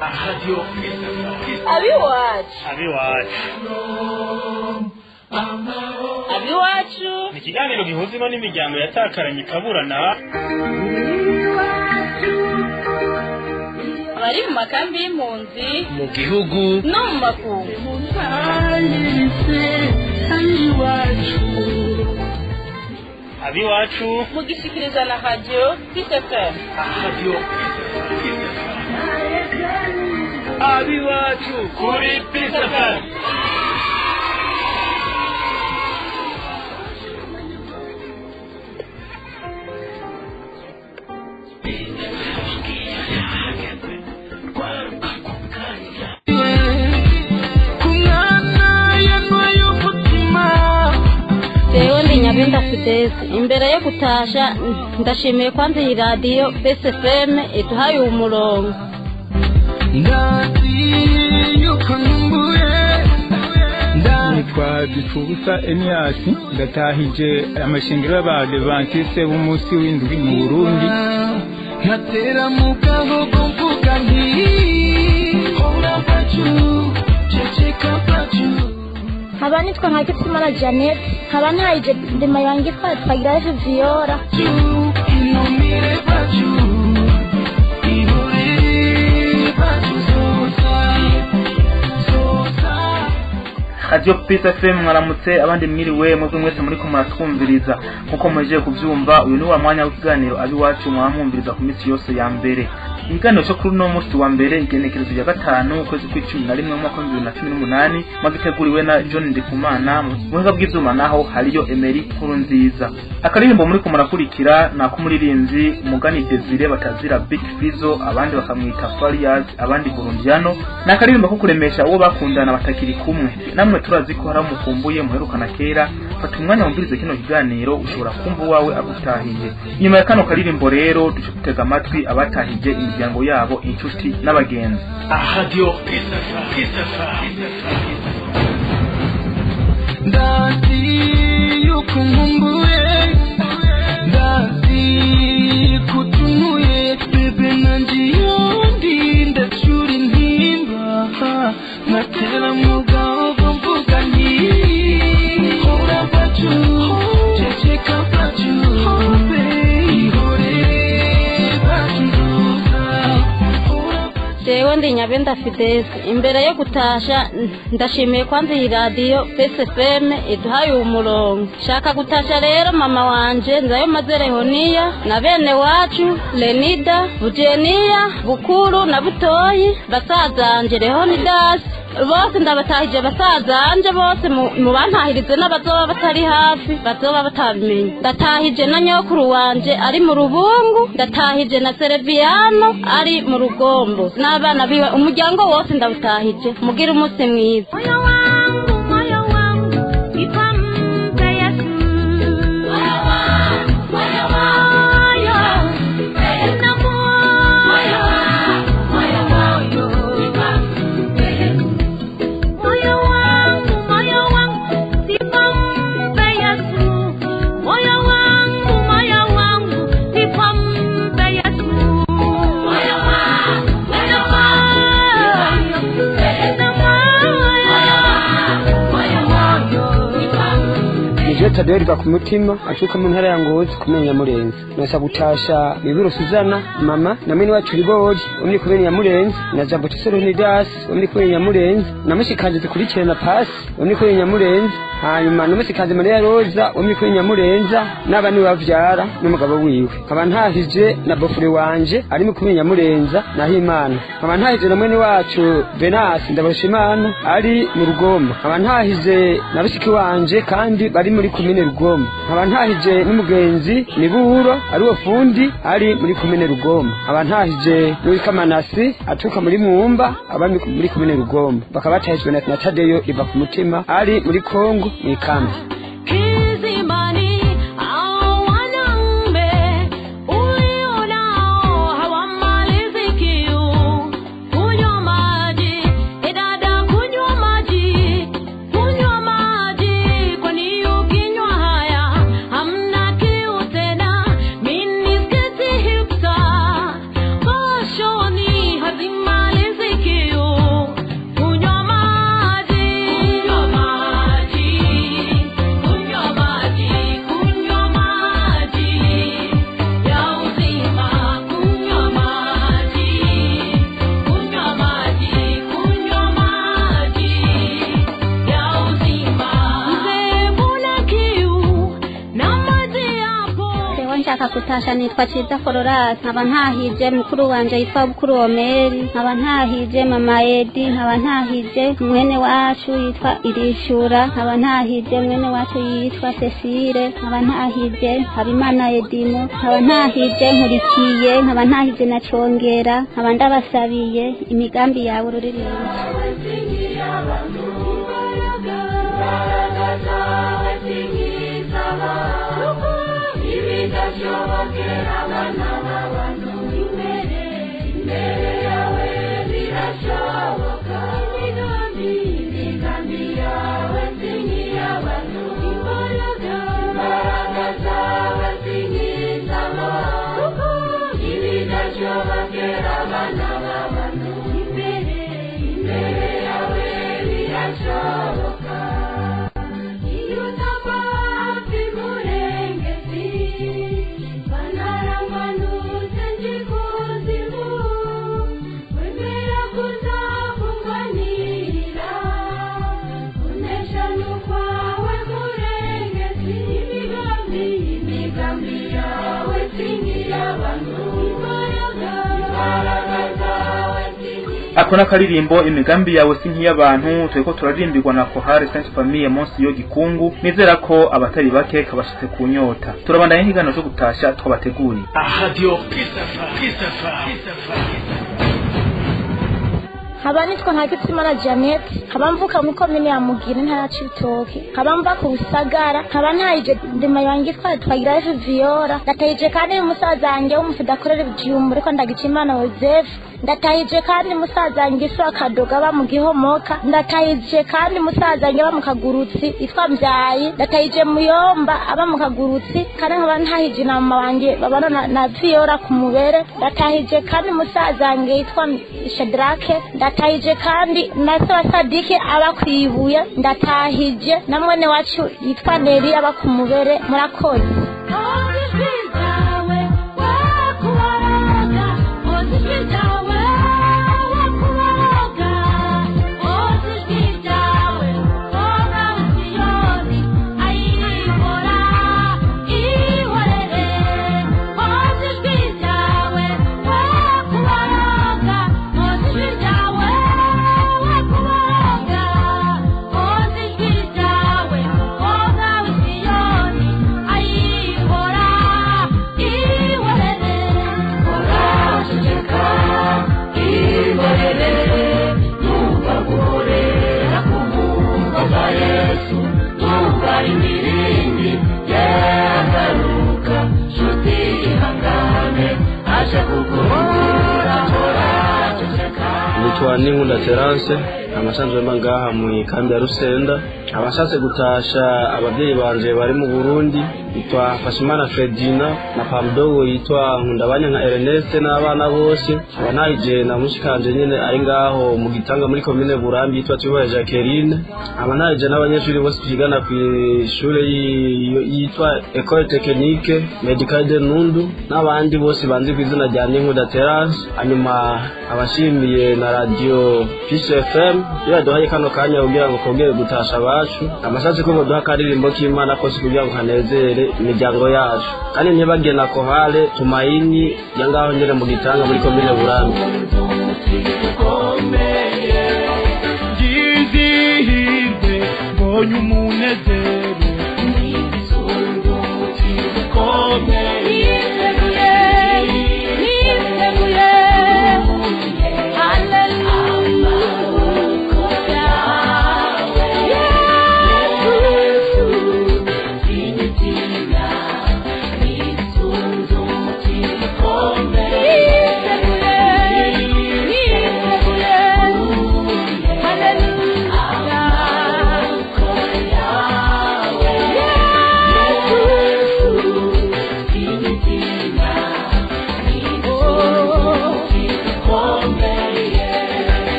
Radio Abiwacu. Abiwacu. Abiwacu. Ni ikiganiro gihuza ino n'imiryango yatakaranye ikaburana abari mu makambi y'impunzi mu gihugu no mu makungu. Abiwacu mugishikiriza na Radio Peace FM. Radio Abiwacu kuri Peace FM. Jewe ndi Nyabenda Fidesi. Imbere yo gutasha ndashimiye kwanza iyi radiyo Peace FM iduhaye umurongo. Nitwa Gipfubusa Enias, ndatahije amashengero y'Abadivantiste b'umunsi w'indwi mu Burundi. Nkatera mu gahogo mvuga nti hora bacu ceceka bacu. Nkaba nitwa nka Gitsimana Janet, nkaba ntahije ndima yanjye twagira Viyora. Inumire bacu ihore bacu zosa zosa. Radio Peace FM, mwaramutse abandi mwiriwe mwebwe mwese muri ko muratwumviriza. Nkuko muhejeje kuvyumva, uyu ni wa mwanya w'ikiganiro Abiwacu mwamwumviriza ku minsi yose ya mbere. Ikiganiro cyo kuri uno munsi wa mbere, igenekerezo rya 5 ukwezi kw'icumi na rimwe umwaka w'ibihumbi bibiri na cumi n'umunani, mwagiteguriwe na John Ndikumana. Mu buhinga bw'ivyuma naho hariyo Emery Nkurunziza. Akaririmbo muri ko murakurikira ni ak'umuririmbyi Umugani Desire batazira Big Fizzo, abandi bakamwita Fariaz, abandi Burundiano. Ni akaririmbo ko kuremesha uwo bakundana batakiri kumwe. Namwe turazi ko hari mukumbuye muherukana kera. Fata umwanya wumvirize kino kiganiro, ushobora kumva uwawe agutahiye. Nyuma ya kano karirimbo rero duce dutega amatwi abatahije imiryango yabo, inshuti n'abagenzi. Radio Peace FM. Ndazi yuko nkumbuye, ndazi kutunuye bebe nanje yondi ndacura intimba nkatera mu gahogo mvuga nti hora bacu ceceka bacu ihore bacu nzosa hora. Jewe ndi Nyabenda Fidesi. Imbere yo gutasha ndashimiye kwanza iyi radiyo Peace FM iduhaye umurongo. Shaka gutasha rero mama wanje Nzayo Mazerehoniya na bene wacu Lenida, Bujeniya, Bukuru na Butoyi, basazanje Leonidas bose ndabatahije, basazanje bose mu bantahirize n'abazoba batari hafi bazoba batabimenye. Ndatahije na nyokuru wanje ari mu Rubungu, ndatahije na Serviano ari mu Rugombo n'abana biwe, umuryango wose ndawutahije. Mugire umunsi mwiza. Moyo wangu, moyo wangu, nitampe Yesu. Moyo wangu, moyo wangu, na moyo wangu, moyo wangu, nitampe Yesu. Moyo wangu, moyo wangu, nitampe Yesu. Moyo wangu, moyo wangu, nitampe Yesu. Moyo wangu, moyo wangu, na moyo wangu, nitampe. Nije Tadeo riva ku mutima aturuka mu ntara ya Ngozi kumenya Murenzi. Nasa gutasha Miburo Suzana mama na mwene wacu Riboji umuri kumenya Murenzi na Jambo Tesero Nidas umuri kumenya Murenzi na mushikanje zikurikirana Pasi umuri kumenya Murenzi, hanyuma na mushikanje Maria Roza umuri kumenya Murenza n'abani bavyara n'umugabo wiwe. Nkaba ntahije na bofure wanje ari mu kumenya Murenza na Himana. Nkaba ntahije na mwene wacu Venasi Ndabarushimana ari mu Rugombo. Nkaba ntahije na bashiki wanje kandi bari muri komine Rugombo. Nkaba ntahije n'umugenzi Miburo ari wo fundi ari muri komine Rugombo. Nkaba ntahije n'Uwikamanasi aturuka muri Mwumba aba muri komine Rugombo. Bakaba batahijwe na Tadeyo iva ku mutima ari muri Kongo mu ikambi. Kizimani au wanaume ulionao hawamalizi kiu. Kunywa maji, e dada, kunywa maji, kunywa maji, kwani ukinywa haya hamna kiu tena. Minisketi hipsa, fashoni hazimalizi. Nshaka kutasha nitwa Ciza Kororasi, nkaba ntahije mukuru wanje yitwa Bukuru Omeri, nkaba ntahije mama Edi, nkaba ntahije mwene wacu yitwa Irishura, nkaba ntahije mwene wacu yitwa Cecile, nkaba ntahije Habimana Edimo, nkaba ntahije Nkurikiye, nkaba ntahije na Congera, nkaba ndabasabiye imigambi yawe ururirimbo. Ako nakaririmbo imigambi yawe si nk'iy'abantu turiko turaririmbirwa na Kohare Sainte Famille munsi yo gikungu. Nizera ko abatari bake kabashitse ku nyota. Turabandanya n'ikiganiro cyo gutasha twabateguriye. Radio Peace FM, Peace FM. Nkaba nitwa Ntakitsimana Janet, nkaba mvuka muri komine ya Mugina, intara ya Cibitoke, nkaba mva ku Rusagara, nkaba ntahije ndima yanjye yitwa Twagirayezu Viola, ndatahije kandi musaza wanjye w'umufundi akorera ibijumbu ariko Ndagijimana Joseph, ndatahije kandi musaza wanjye yitwa Kadoga aba mu Gihomoka, ndatahije kandi musaza wanjye aba mu Kagurutsi yitwa Mvyayi, ndatahije Muyomba aba mu Kagurutsi, kandi nkaba ntahije na mama wanjye babana na Viola ku Mubere, ndatahije kandi musaza wanjye yitwa Shadrake, ndatahije kandi na se wa Sadiki aba kwibuye, ndatahije na mwene wacu yitwa Neri aba ku Mubere. Murakoze. Nitwa Ninkunda Terence, amasanzwe mba ngaha mu ikambi ya Rusenda. Abashatse gutasha abavyeyi banje bari mu Burundi yitwa Fashimana Fredina na Pamdogo yitwa Nkundabanya nka Ernest n'abana bose. Abanahije na mushikanje nyene ari ngaho mu Gitanga muri komine Burambi yitwa Tubaye Jacqueline. Abanahije n'abanyeshuri bose twigana kw'ishure yitwa Ecole Technique Medicale de Nundu n'abandi bose banzi kw'izina rya Ninkunda Terence. Hanyuma abashimiye na radio Peace FM yaduhaye kano kanya kugira ngo kongere gutasha abacu. Amashatsi ko boduha akaririmbo k'Imana kose kugira ngo kanezere imiryango yacu, kandi ntibagena na Kohale Tumaini ya ngaho nyene mu Gitanga muri komine Burambi. Ngizihirwe mbonye umunezero Yesu.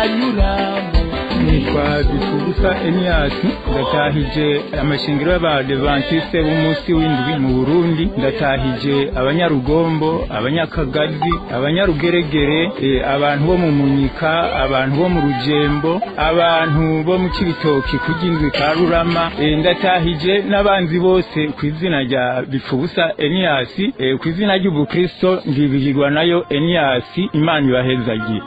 Tuzanyuramo. Nitwa Bikubusa Elias, ndatahije amashengero y'Abadventiste b'umunsi w'indwi mu Burundi, ndatahije abanyarugombo, abanyakagazi, abanyarugeregere, abantu bo mu Munyika, abantu bo mu Rujembo, abantu bo mu Cibitoki kugindwi ka Rurama, ndatahije n'abanzi bose ku izina rya Bipfubusa Elias, ku izina ry'Ubukristo ndibigirwa nayo Elias. Imana ibahezagiye.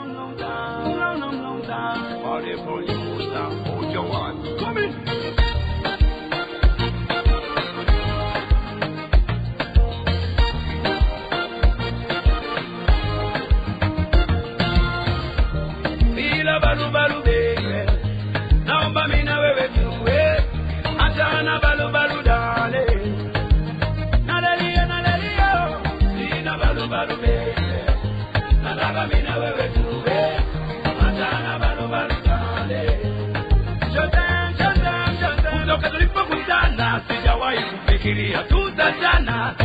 Bila balubalu baby, naomba mimi na wewe tuwe, achana balubalu dale. Nalelia nalelia, sina balubalu baby, nataka mimi na wewe tuwe, achana balubalu dale. Je t'aime, je t'aime, je t'aime. Kutoka tulipokutana sijawahi kufikiria tutachana,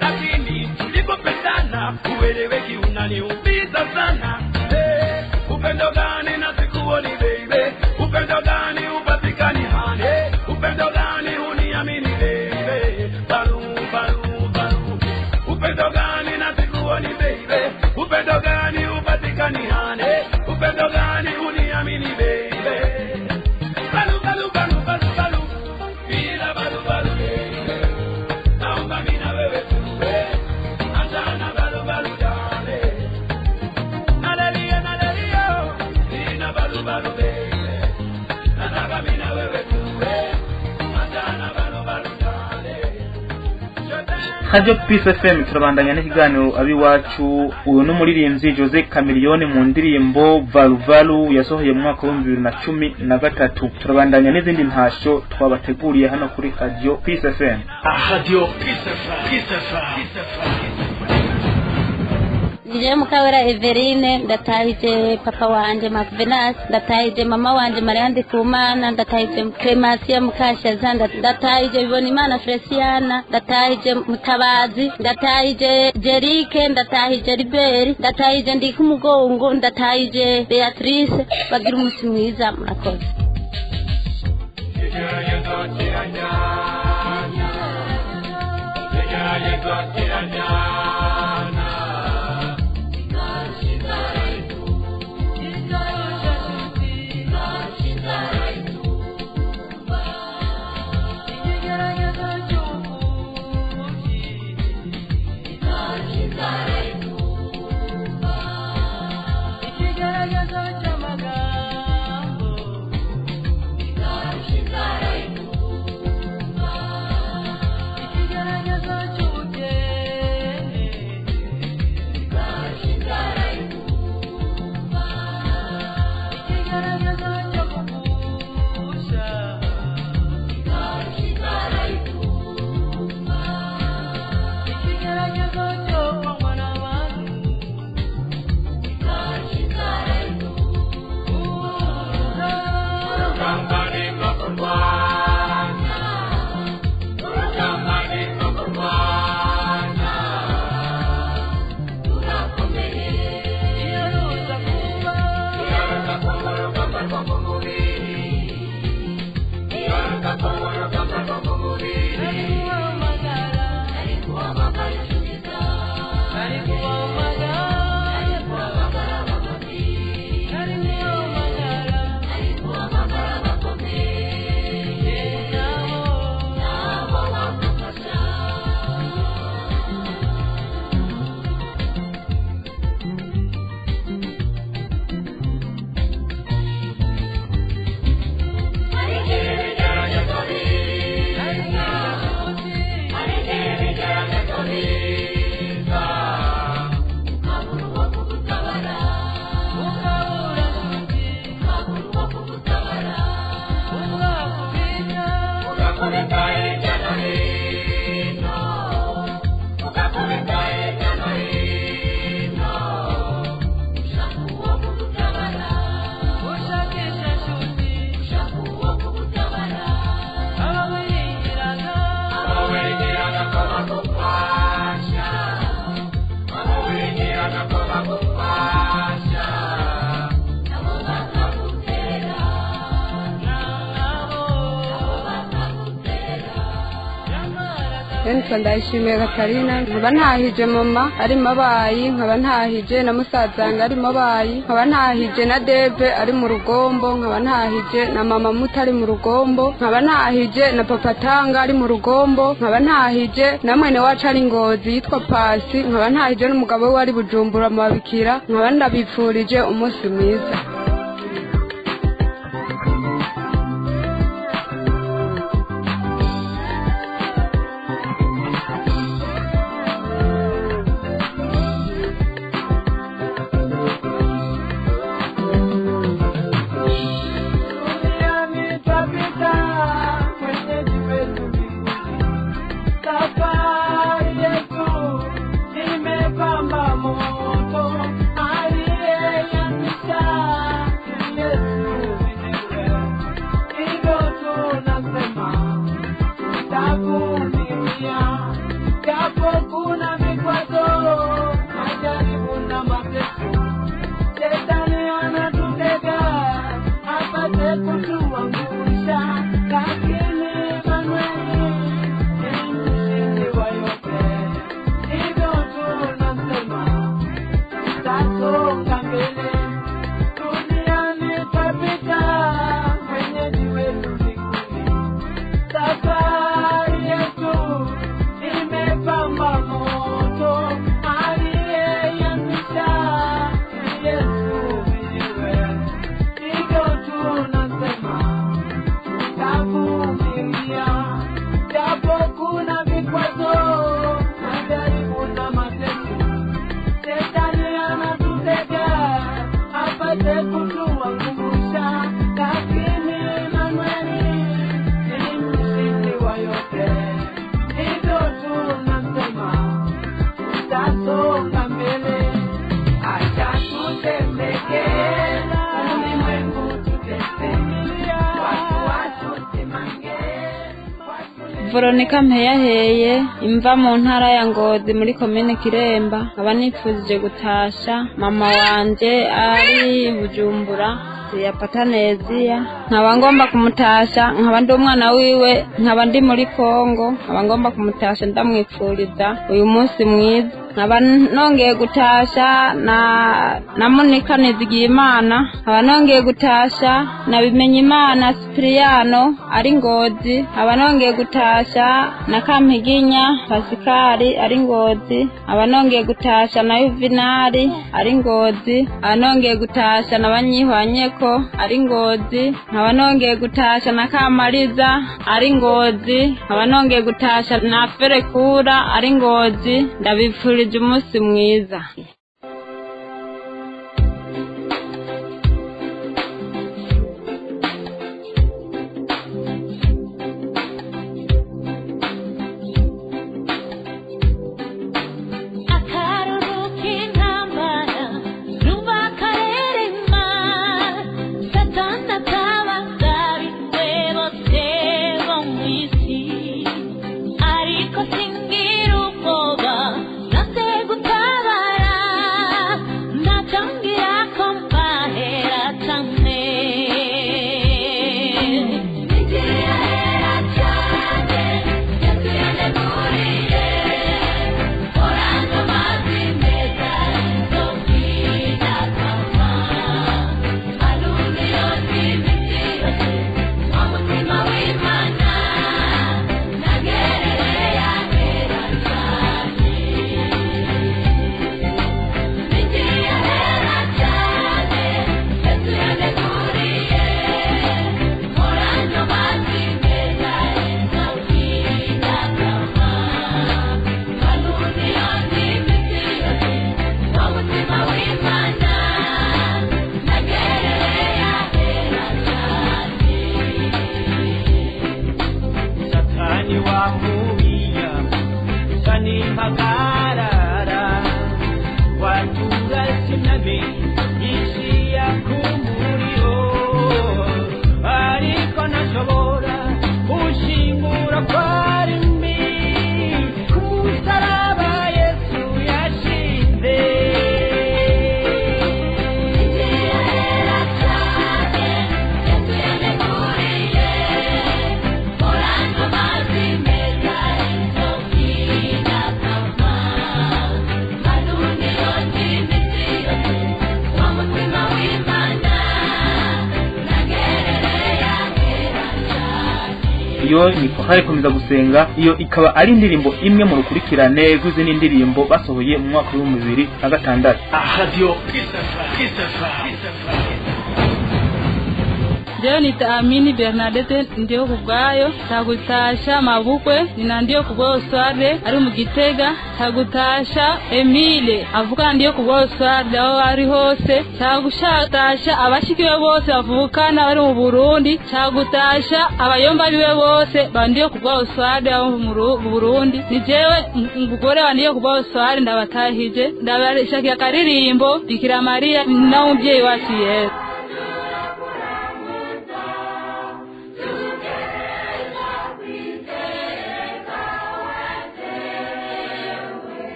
lakini tulipopendana ueleweki unaniumiza sana. Hey, upendo gani na sikuoni baby, upendo gani upatikani hane, upendo gani uniamini baby, baru baru baru, upendo gani na sikuoni baby, upendo gani upatikani hane, upendo gani uniamini baby, baru baru baru baru baru, bila baru baru baby, naomba mimi na wewe tuwe, achana baru baru dale. Nalelia, nalelia, sina balu balu baby, nataka mimi na wewe tuwe, achana balu balu dale. Radio Peace FM turabandanya n'ikiganiro abiwacu. Uyu ni umuririmbyi Jose Chameleone mu ndirimbo Valuvalu yasohoye mu mwaka wa 2013. Turabandanya n'izindi ntasho twabateguriye hano kuri Radio Peace FM. Radio Peace FM. Peace FM. Peace FM. Nije Mukawera Everine, ndatahije papa wanje Mark Venus, ndatahije mama wanje Maria Ndikumana, ndatahije Clematia Mukashaza, ndatahije Bibonimana Feliciana, ndatahije Mutabazi, ndatahije Jerike, ndatahije Liberi, ndatahije Ndikumugongo, ndatahije Beatrice. Bagira umunsi mwiza, murakoze. Ikigaragaza cy'ubukene. Nitwa Ndayishimiye Katarina, nkaba ntahije mama ari mabayi, nkaba ntahije na musazanga ari mabayi, nkaba ntahije na Deve ari mu rugombo, nkaba ntahije na mama Muta ari mu rugombo, nkaba ntahije na papa Tanga ari mu rugombo, nkaba ntahije na mwene wacu ari Ngozi yitwa Pasi, nkaba ntahije n'umugabo we ari Bujumbura mu Babikira, nkaba ndabipfurije umunsi mwiza. Veronica Mpeyaheye imva mu ntara ya Ngozi muri komine Kiremba, nkaba nifuje gutasha mama wanje ari Bujumbura ya Pataneziya, nkaba ngomba kumutasha, nkaba ndi umwana wiwe, nkaba ndi muri Kongo, nkaba ngomba kumutasha ndamwipfuriza uyu munsi mwiza. Nkaba nongeye gutasha na Monica Nizigiyimana, nkaba nongeye gutasha na Bimenyimana Cypriano ari Ngozi, nkaba nongeye gutasha na Kampiginya Pascal ari Ngozi, nkaba nongeye gutasha na Juvenali ari Ngozi, nkaba nongeye gutasha na Banyihwanyeko ari Ngozi, nkaba nongeye gutasha na Kamariza ari Ngozi, nkaba nongeye gutasha na Ferekura ari Ngozi. Ndabipfurije umunsi mwiza. Yeah. Iyo ni korale Komeza Gusenga. Iyo ikaba ari indirimbo imwe mu rukurikirane rw'izindi ndirimbo basohoye mu mwaka w'2006. Radio Peace FM, Peace FM. Jewe nita Amini Bernadette ndiyo kubwayo tagutasha mabukwe nina ndiyo kubwayo Swade ari mu Gitega, tagutasha Emile avuka ndiyo kubwayo Swade aho ari hose, tagutasha abashikiwe bose bavukana bari mu Burundi, tagutasha abayomba biwe bose bandiyo kubwayo Swade aho mu Burundi. Ni jewe umugore wa ndiyo kubwayo Swade ndabatahije, ndabarishakiye akaririmbo Bikira Maria na umuvyeyi wacu Yesu.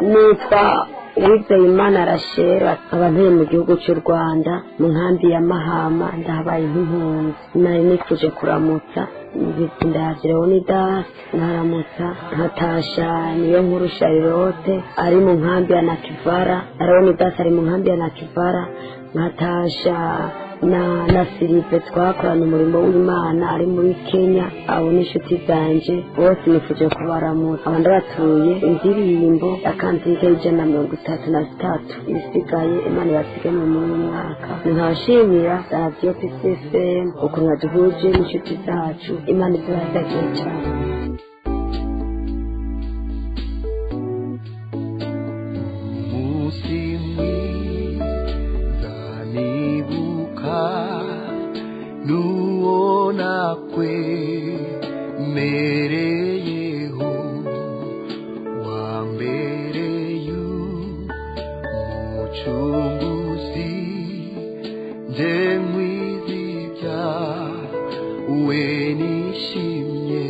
Nitwa Uwizeyimana Rashera, nkaba ntuye mu gihugu cy'u Rwanda mu nkambi ya Mahama, ndahabaye nk'impunzi. Nari nifuje kuramutsa ndavye Leonidas, nkaramutsa nkatasha niyo nkuru Charlotte ari mu nkambi ya Nakivara, Leonidas ari mu nkambi ya Nakivara, nkatasha na Philippe twakorana umurimo w'Imana ari muri Kenya. Abo n'inshuti zanje bose nifuje kubaramutsa. Abandi batuye indirimbo ya kantike y'133 isigaye Imana ibasige mu muri uyu mwaka. Nkabashimira radiyo Peace FM ukuntu yaduhuje n'inshuti zacu. Imana izibazagiye cyane. Umunsi mwiza nibuka n'uwo nakwemereyeho wa mbere y'umucunguzi, nje nkwizibya we nishimye.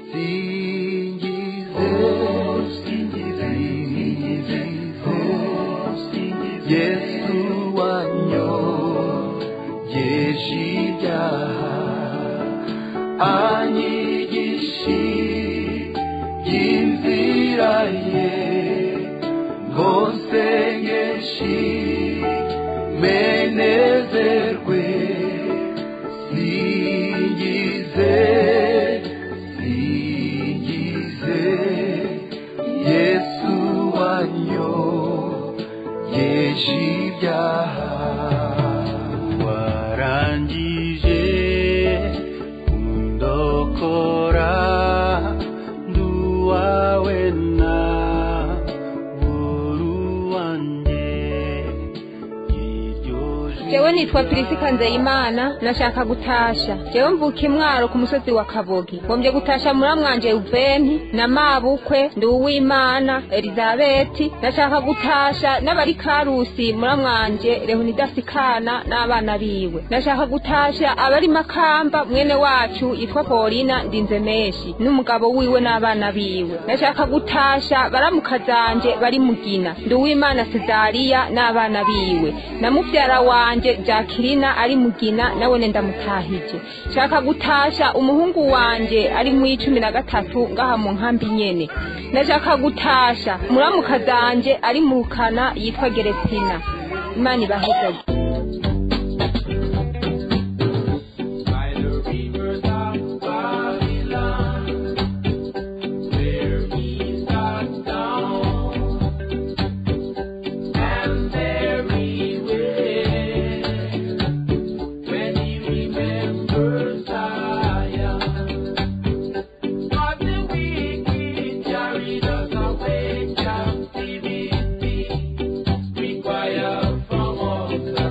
Singize, singize Yesu wanyogeje ibyaha, anyigisha inzira ye, ngo nsengeshe menezerwe. Singize, singize Yesu wanyogeje ibyaha. Warangije kundokora, nduwawe na uruwanjye. Jewe nitwa Pirisika Nzeyimana, nashaka gutasha. Jewe mvuka imwaro ku musozi wa Kabogi. Ngombye gutasha muramwanje Uventi na mabukwe ndi Uwimana Elizabeth. Nashaka gutasha n'abari Karusi muramwanje Leonidas Kana n'abana biwe. Nashaka gutasha abari Makamba mwene wacu yitwa Paulina Ndinzemeshi n'umugabo wiwe n'abana biwe. Nashaka gutasha baramukazanje bari Mugina ndi Uwimana Cezaria n'abana biwe na muvyara wanje Jacqueline ari Mugina nawe ndamutahije. Shaka gutasha umuhungu wanje ari mu 13 ngaha mu nkambi nyene. Nashaka gutasha muramukazanje ari mu Rukana yitwa Geresina. Imana ibahezage. Require from us.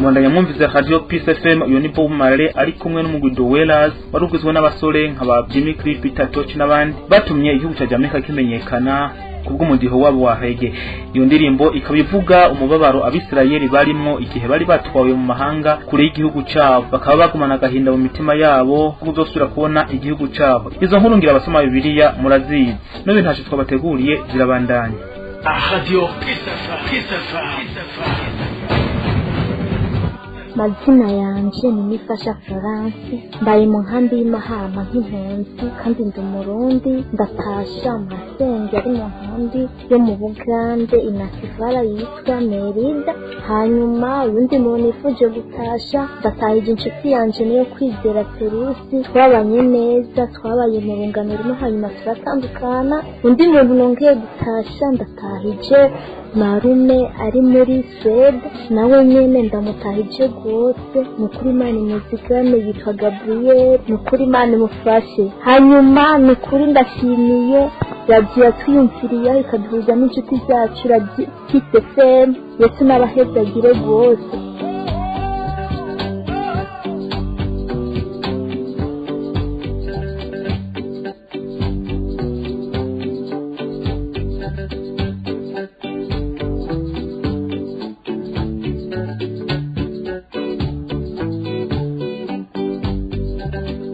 Mubandanya mwumviza Radio Peace FM. Uyu ni Bob Marley ari kumwe n'umugwi The Wailers wari ugizwe n'abasore nka ba Jimmy Cliff, Peter Tosh n'abandi batumye igihugu ca Jamaica kimenyekana kubw'umudiho wabo wa reggae. Iyo ndirimbo ikaba ivuga umubabaro Abisirayeli barimo igihe bari batwawe mu mahanga kure y'igihugu cabo, bakaba bagumana agahinda mu mitima yabo ko kuzosubira kubona igihugu cabo. Izo nkuru ngira abasoma Bibiliya murazizi. N'ubu ntacyo twabateguriye zirabandanya. Radio Peace FM. Peace FM. Mazina yanje ni Nifasha Florence, mbaye mu nkambi y'Imahama nk'impunzi kandi ndi Umurundi. Ndatasha masenge ari mu nkambi yo mu Bugande inakivara yitwa Merida. Hanyuma uyundi muntu nifuje gutasha, ndatahije inshuti yanje niyo Kwizera Perusi, twabanye neza, twabaye mu rungano rumwe hanyuma turatandukana. Undi muntu nongeye gutasha, ndatahije marume ari muri Swede, nawe nyene ndamutahije rwose. Ni ukuri Imana imuzigame, yitwa Gabriel, ni ukuri Imana imufashe. Hanyuma ni ukuri ndashimiye radiyo yatwiyumviriyeho ikaduhuza n'inshuti zacu, radiyo Peace FM. Yesu n'abahezagire rwose.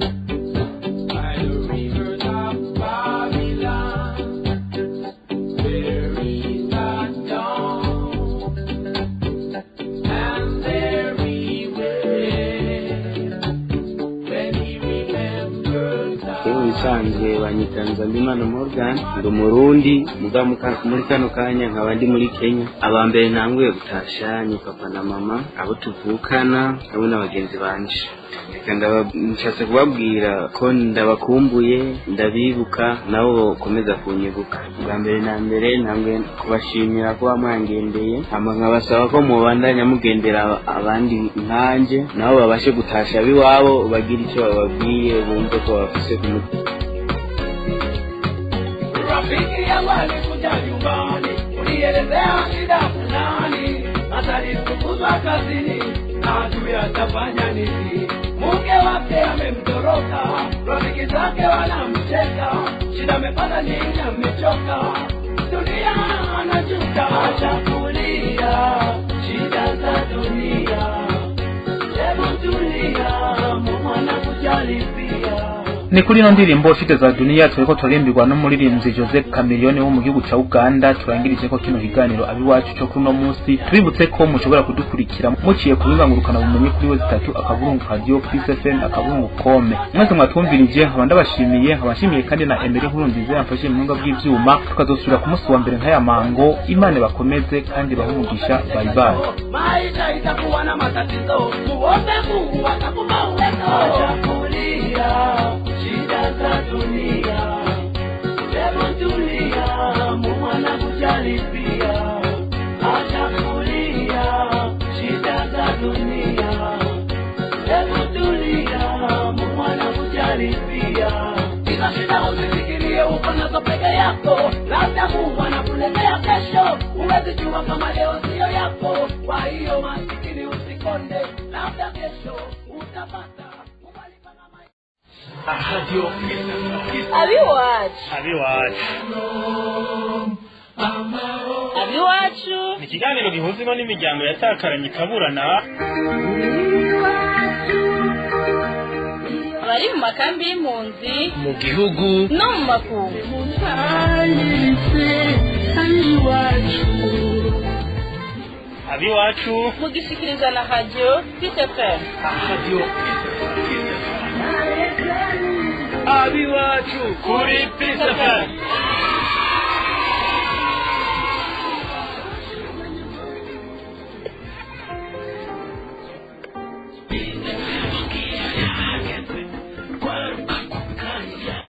By the rivers of Babylon, there is a dawn, and there he wept when he remembered. Yewe bisanzwe banyita Nzabimana Morgan, ndi Umurundi muga muri kano kanya nkaba ndi muri Kenya. Aba mbere ntanguye gutasha ni papa na mama, abo tuvukana hamwe na bagenzi banje. Reka nshatse kubabwira ko ndabakumbuye, ndabibuka, nabo bakomeza kunyibuka. Bwa mbere na mbere ntanguye kubashimira kuba mwangendeye, hama nkabasaba ko mubandanya mugendera abandi nkanje, nabo babashe gutasha abiwabo, bagire icyo bababwiye, bumve ko babafise ku mutima. Rafiki yangu alikuja nyumbani kunielezea shida fulani, atalifukuzwa kazini, hajui atafanya nini. Mke wake amemtoroka, rafiki zake wanamcheka, shida amepata nini, amechoka, dunia anajuta. Acha kulia shida za dunia, hebu tulia, Mungu anakujali pia. Ni kuri ino ndirimbo Shida za Dunia turiko turarimbirwa n'umuririmbyi Jose Chameleone wo mu gihugu ca Uganda turangirije ko kino kiganiro abiwacu cyo kuno munsi. Tubibutse ko mushobora kudukurikira muciye ku bumenyi bumenyi kuri we zitatu akaburungu radio Peace FM akaburungu com. Mwese mwatwumvirije nkaba ndabashimiye, nkaba nshimiye kandi na Emery Nkurunziza yamfashije mu buhinga bw'ivyuma. Tukazosubira ku munsi wa mbere nk'aya mango. Imana bakomeze kandi bahe umugisha. Bye bye. Maisha itakuwa na matatizo, muombe Mungu atakupa uwezo. Acha kulia shida za dunia, hebu tulia, Mungu anakujali pia. Acha kulia shida za dunia, hebu tulia, Mungu anakujali pia. Hizo shida usifikirie uko nazo peke yako, labda Mungu anakuletea kesho. Huwezi jua kama leo sio yako, kwa hiyo masikini usikonde, labda kesho utapata. Radio Peace FM. Abiwacu. Abiwacu. Abiwacu. Ni ikiganiro gihuza ingo n'imiryango yatakaranye ikaburana. Abari mu makambi y'impunzi, mu gihugu no mu makungu. Abiwacu mugishikirizwa na Radio Peace FM. Radio Peace FM. Abiwacu kuri Peace FM.